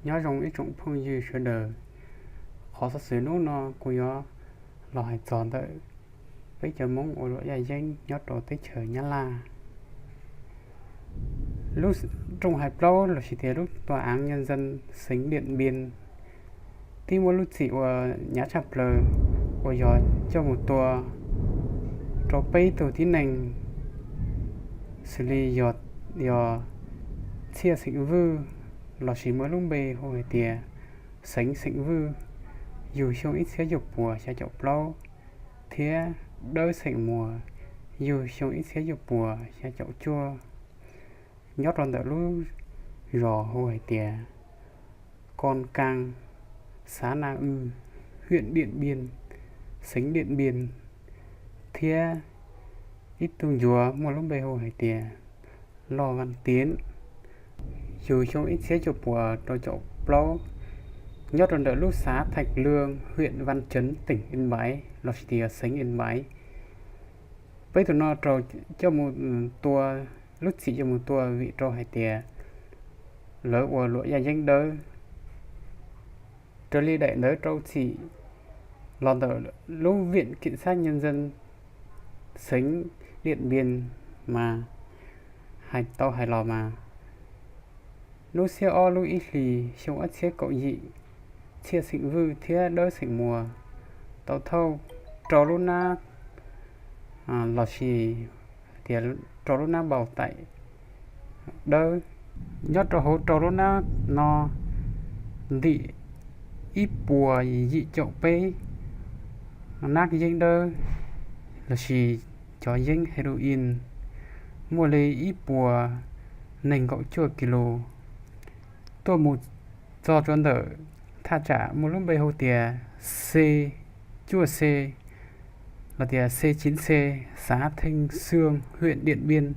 Nyob zoo ib tsoom phooj ywg sawv daws, qhov xov xwm hnub no kuv yuav los hais txog ntawm peb cov Hmoob ua luam yaj yeeb nyob rau teb chaws Nyab Laj. Lub rooj hais plaub lossis tias lub tòa án nhân dân xeev Điện Biên twb muaj lub txim uas hnyav tshaj plaws uas yog coj mus tua rau peb tug tib neeg xws li yog, yog Txhiaj xeem Vwj lossis muaj lub npe hu hais tias Xeev xeem Vwj, yug xyoo ib txhiab cuaj puas xya caum plaub, thiab Dawb xeem Muas, yug xyoo ib txhiab cuaj puas xya caum cuaj, nyob rau ntawm lub zos hu hais tias Kon Kas, xav Na Wj, hwm Diam Npiaj, xeev Diam Npiaj, thiab ib tug ncuav muaj lub npe hu hais tias Loj Vaj Tiav, yug xyoo ib txhiab cuaj puas rau caum plaub, nyob rau ntawm lub xav Thaj Lwj, hwm Vaj Tsev, teem Ib Npaiv lossis tias xeev Ib Npaiv. Peb tug no raug coj mus tua, lub txim coj mus tua vim rau hais tias lawv ua luam yaj yeeb dawb. Raws li daim ntawv rau txim los ntawm lub Viện Kiểm sát Nhân dân xeev Diam Npiaj mas hais tau hais los mas, lub xiab ob lub ib hlis xyoo ob txhiab kaum yim, Txhiaj xeem Vwj thiab Dawb xeem Muas tau thauj rau lub nab lossis tias rau lub nab npau taim dawb. Nyob rau hauv rau lub nab no ntim ib puas yim caum peb nab yeeb dawb lossis cov yeeb heroin, muaj li ib puas nees nkaum cuaj kis lus, tuaj mus txog rau ntawm thaj tsam muaj lub npe hu tias C cuaj C los tias C chín C, xav Theej Xwm, hwm Diam Npiaj,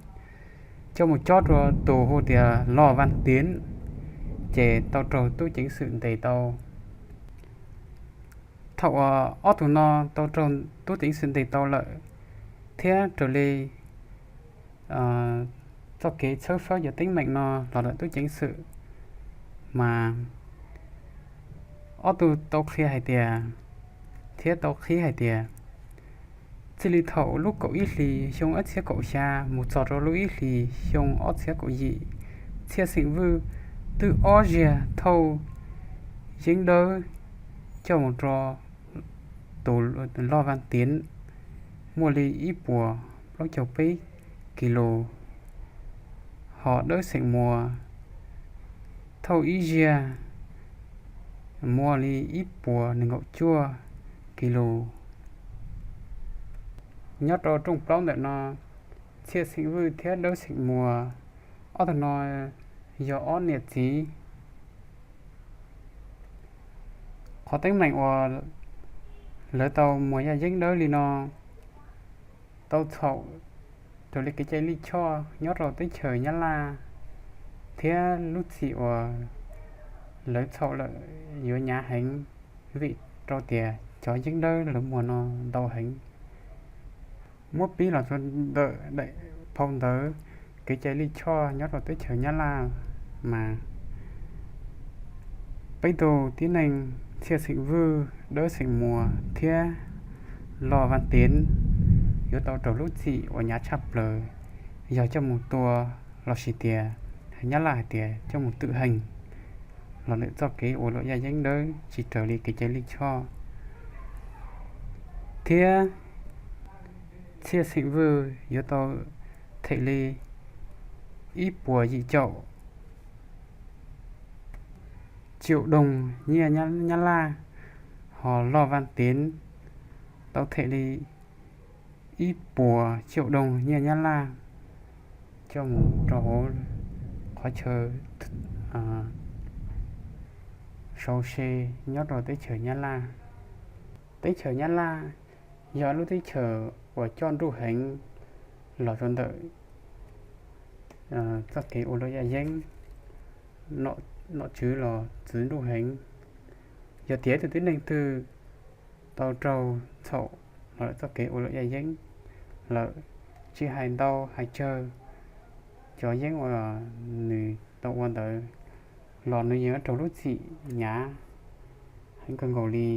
coj mus cob rau tus hu tias Loj Vaj Tiav, ces tau raug tub ceev xwm ntes tau. Thaum uas ob tug no tau raug tub ceev xwm ntes tau lawm, thiab raws li txoj kev tshawb fawb cov teeb meem no los ntawm tub ceev xwm mas ob tug tau qhia hais tias, thiab tau qhib hais tias, txij li thaum lub kaum ib hlis xyoo ob txhiab kaum xya mus txog rau lub ib hlis xyoo ob txhiab kaum yim, Txhiaj xeem Vwj twb ob zaug thauj yeeb dawb coj mus rau tus Loj Vaj Tiav muaj li ib puas plaub caug peb kis lus, ho Dawb xeem Muas thauj ib zaug muaj li ib puas nees nkaum cuaj kis lus. Nyob rau rooj plaub ntawm no, Txhiaj xeem Vwj thiab Dawb xeem Muas ob tug no yog ob niam txiv. Qhov teeb meem uas lawv tau muas yaj yeeb dawb li no tau txhaum raws li kev cai lij choj nyob rau teb chaws Nyab Laj, thiab lub txim uas lawv txhaum lawm yuav hnyav heev, vim rau tias cov yeeb dawb lawv muag no ntau heev. Muab pib los rau ntawm daim phau ntawv kev cai lij choj nyob rau teb chaws Nyab Laj mas, peb tug tib neeg Txhiaj xeem Vwj, Dawb xeem Muas thiab Loj Vaj Tiav yuav tau raug lub txim uas hnyav tshaj plaws, yog coj mus tua lossis tias Nyab Laj hais tias coj mus twm hees los ntawm txoj kev ua luam yaj yeeb dawb tsis raws li kev cai lij choj, thiab Txhiaj xeem Vwj yuav tau them li ib puas yim caum triệu đồng nyiaj Nyab Laj, ho Loj Vaj Tiav tau them li ib puas triệu đồng nyiaj Nyab Laj coj mus rau hauv qhov chaw sau se nyob rau teb chaws Nyab Laj. Teb chaws Nyab Laj yog lub teb chaws uas coj nruj heev los rau ntawm txoj kev ua luam yaj yeeb, nom tswv los txwv nruj heev. Yog tias tus tib neeg twg tau raug txhaum los ntawm txoj kev ua luam yaj yeeb lawm, tsis hais ntau hais tsawg, cov yeeb uas nws tau ua ntawd los nws yeej yuav raug lub txim hnyav heev kawg nkaus li.